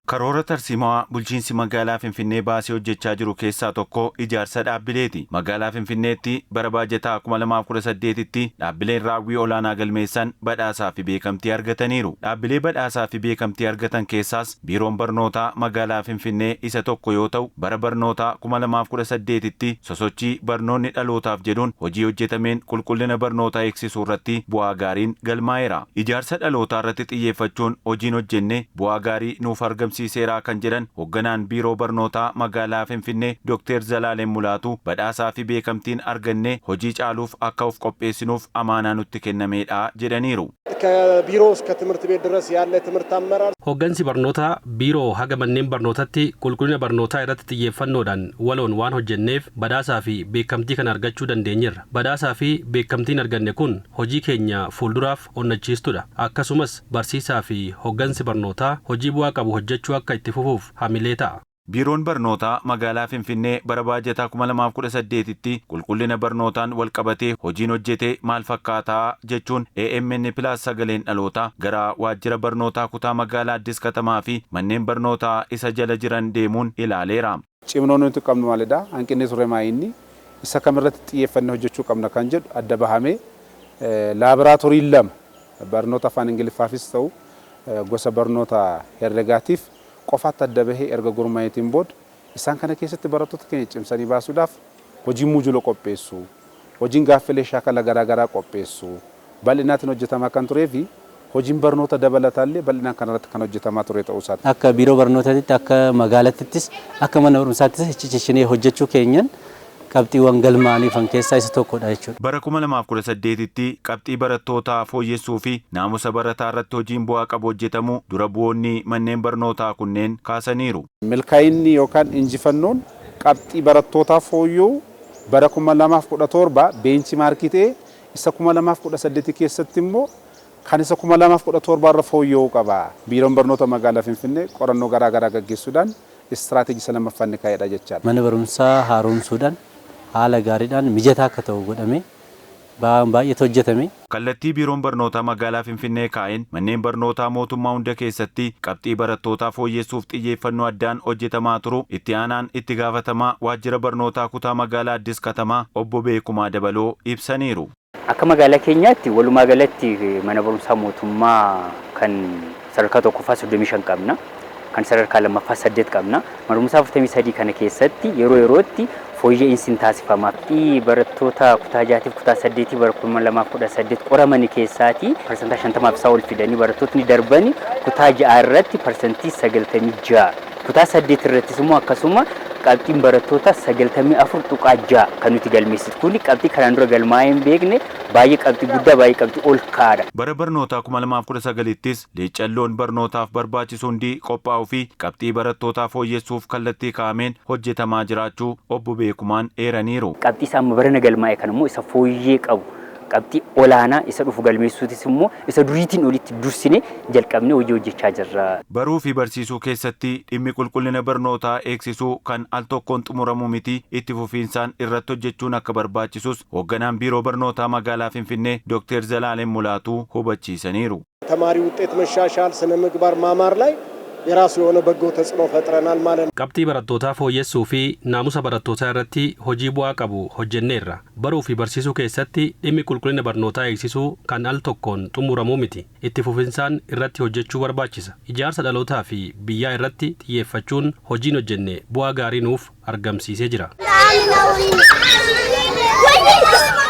Karoora tarsiimaa bulchiinsi magaalaa Finfinnee baasee hojjechaa jiru keessaa tokko ijaarsa dhaabbileeti. Magaalaa Finfinneetti bara baajataa 2018tti dhaabbileen raawwii olaanaa galmeessan badhaasaa fi beekamtii argataniiru. Dhaabbilee badhaasaa fi beekamtii argatan keessaas Biiroon Barnootaa Magaalaa Finfinnee isa tokko yoo ta'u, bara barnootaa 2018tti sosochii "Barnoonni dhalootaaf" jedhuun hojii hojjetameen qulqullina barnootaa eegsisuu irratti bu'aa gaariin galmaa'eera. Ijaarsa dhalootaa irratti xiyyeeffachuun hojiin hojjenne bu'aa gaarii nuuf argamsiiseera kan jedhan hoogganaan Biiroo Barnootaa Magaalaa Finfinnee Dr. Zalaalem Mulaatu, badhaasaa fi beekamtiin arganne hojii caaluuf akka of qopheessinuuf amaanaa nutti kennameedha jedhaniiru. ከቢሮ እስከ ትምህርት ቤት ድረስ ያለ ትምህርት አመራር Hoggansi barnootaa biiroo haga manneen barnootatti qulqullina barnootaa irratti xiyyeeffannoodhaan waloon waan hojjenneef badhaasaa fi beekamtii kana argachuu dandeenyeerra. Badhaasaa fi beekamtiin arganne kun hojii keenya fuulduraaf onnachiistudha. Akkasumas barsiisaa fi hoggansi barnootaa hojii bu'aa qabu hojjechuu akka itti fufuuf hamilee ta'a. Biiroon Barnootaa Magaalaa Finfinnee bara baajataa 2018tti qulqullina barnootaan walqabatee hojiin hojjete maal fakkaataa jechuun AMN Plus Sagaleen Dhalootaa gara waajjira barnootaa kutaa magaalaa Addis Katamaa fi manneen barnootaa isa jala jiran deemuun ilaaleera. Ciminoon nuti qabnu maalidha? Hanqinni ture maa inni? Isa kamirratti xiyyeeffannee hojjechuu qabna kan jedhu adda bahamee, laaboraatoorii lama barnoota afaan Ingiliffaafis ta'u gosa barnoota herregaatiif qofaatti adda bahee erga gurmaa'eetiin booda, isaan kana keessatti barattoota keenya cimsanii baasuudhaaf hojiin muujula qopheessu, hojiin gaaffilee shaakala garaagaraa qopheessu bal'inaatiin hojjetamaa kan turee fi hojiin barnoota dabalataallee bal'inaan kanarratti kan hojjetamaa ture ta'uu isaati. Akka biiroo barnootaatti, akka magaalatittis, akka mana barumsaattis ciccinee hojjechuu keenyan qabxiiwwan galmaa'aniifan keessaa isa tokkodha jechuudha. Bara 2018tti qabxii barattootaa fooyyessuu fi naamusa barataa irratti hojiin bu'aa qabu hojjetamuu dura bu'oonni manneen barnootaa kunneen kaasaniiru. Milkaa'inni yookaan injifannoon qabxii barattootaa fooyya'u bara 2017 benchmark ta'ee, isa 2018 keessatti immoo kan isa 2017 irra fooyya'uu qaba. Biiroon Barnoota Magaalaa Finfinnee qorannoo garaa garaa gaggeessuudhaan istiraateejii isa lammaffaan ni kaa'edha jechaadha. Mana barumsaa haaromsuudhaan haala gaariidhaan mijataa akka ta'u godhamee baay'eetu hojjetame. Kallattii Biiroon Barnootaa Magaalaa Finfinnee kaa'een manneen barnootaa mootummaa hunda keessatti qabxii barattootaa fooyyessuuf xiyyeeffannoo addaan hojjetamaa turu itti aanaan itti gaafatamaa waajjira barnootaa kutaa magaalaa Addis Katamaa Obbo Beekumaa Dabaloo ibsaniiru. Akka magaalaa keenyaatti walumaa galatti mana barumsaa mootummaa kan sadarkaa tokkoffaa 35 qabna. Kan sadarkaa lammaffaa 8 qabna. Mana barumsaa 43 kana keessatti yeroo yerootti fooyya'insi ni taasifama. Barattoota kutaa jaatiif kutaa saddeetii bara 2018 qoramani keessaati 50% isaa ol fidanii barattootni darbani kutaa 6 irratti 96%. Kutaa 8 irrattis immoo akkasuma qabxiin barattoota 94.6 kan nuti galmeessitu. Kuni qabxii kanaan dura galmaa'ee hin beekne, baay'ee qabxii guddaa, baay'ee qabxii ol ka'aadha. Bara barnootaa 2019ttis leecalloon barnootaaf barbaachisu hundi qophaa'uu fi qabxii barattootaa fooyyessuuf kallattii kaa'ameen hojjetamaa jiraachuu Obbo Beekumaan eeraniiru. Qabxii isaa amma barana galmaa'e kan immoo isa fooyyee qabu, qabxii olaanaa isa dhufu galmeessuutis immoo isa duriitiin olitti dursine jalqabnee hojii hojjechaa jirra. Baruu fi barsiisuu keessatti dhimmi qulqullina barnootaa eegsisuu kan al tokkoon xumuramu miti, itti fufiinsaan irratti hojjechuun akka barbaachisus hoogganaan Biiroo Barnootaa Magaalaa Finfinnee Dr. Zalaalem Mulaatuu hubachiisaniiru. ተማሪ ውጤት መሻሻል፣ ስነ ምግባር ማማር ላይ የራሱ የሆነ በጎ ተጽዕኖ ፈጥረናል ማለት ነው። Qabxii barattootaa fooyyessuu fi naamusa barattootaa irratti hojii bu'aa qabu hojjenneerra. Baruu fi barsiisuu keessatti dhimmi qulqullina barnootaa eegsisuu kan al tokkoon xumuramuu miti. Itti fufinsaan irratti hojjechuu barbaachisa. Ijaarsa dhalootaa fi biyyaa irratti xiyyeeffachuun hojiin hojjenne bu'aa gaarii nuuf argamsiisee jira.